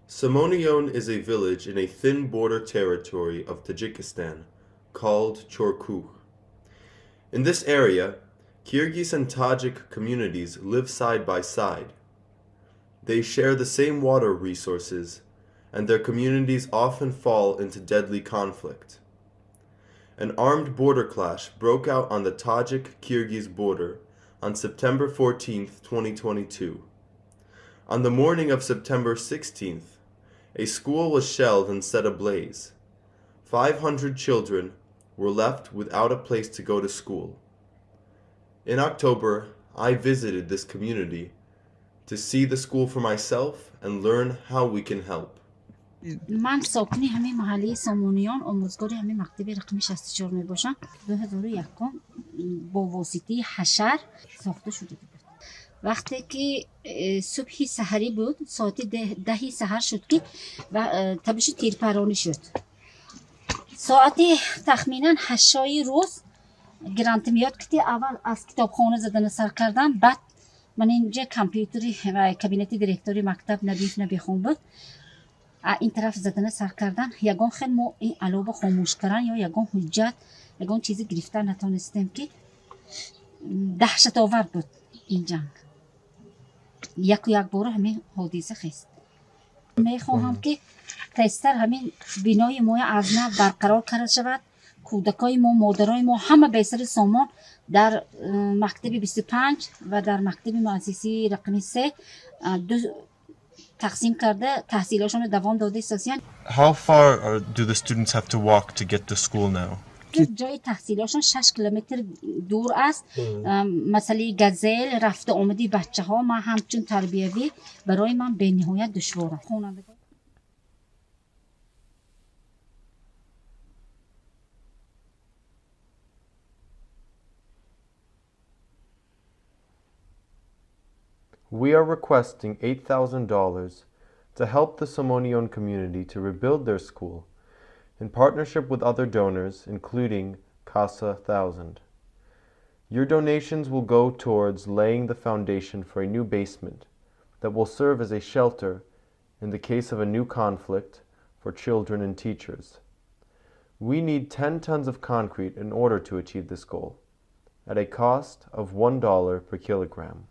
Somoniyon is a village in a thin border territory of Tajikistan called Chorkuh. In this area, Kyrgyz and Tajik communities live side by side. They share the same water resources, and their communities often fall into deadly conflict. An armed border clash broke out on the Tajik-Kyrgyz border on September 14th, 2022. On the morning of September 16th, a school was shelled and set ablaze. 500 children were left without a place to go to school. In October, I visited this community to see the school for myself and learn how we can help. Ман сокини ҳамин маҳаллаи Сомониён, омӯзгори ҳамин мактаби рақами 64 мебошам. 2001 бо воситаи ҳашар сохта шуда буд. Вақте ки субҳи саҳарӣ буд, соати 10-и саҳар шуд, ки табиши тирпаронӣ шуд. Соати тахминан 8-ои рӯз гранатомёт ки аввал аз китобхона задана сар кардан, баъд ман инҷа компютери ва кабинети директори мактаб Набиев Набихон буд, ин тараф задана сар кардан. Ягон хел мо ин алова хомӯш кардан ё ягон ҳуҷҷат, ягон чизе гирифта натонистем, ки даҳшатовар буд ин ҷанг. Яку якбора ҳамин ҳодиса хест. Мехоҳам, ки тезтар ҳамин бинои моя аз нав барқарор карда шавад. Кӯдакои мо, модарои мо ҳама бесари сомон дар мактаби 25 ва дар мактаби муассисаи рақами 3 ду тақсим карда таҳсилошонро давом дода истосиянд. How far do the students have to walk to get to school now? Ҷои таҳсилошон 6 километр дур аст. Масъалаи газел, рафту омади бачаҳо, ман ҳамчун тарбиявӣ барои ман бениҳоят душвор аст. Хонандагон We are requesting $8,000 to help the Somoniyon community to rebuild their school in partnership with other donors, including Casa Thousand. Your donations will go towards laying the foundation for a new basement that will serve as a shelter in the case of a new conflict for children and teachers. We need 10 tons of concrete in order to achieve this goal, at a cost of $1 per kilogram.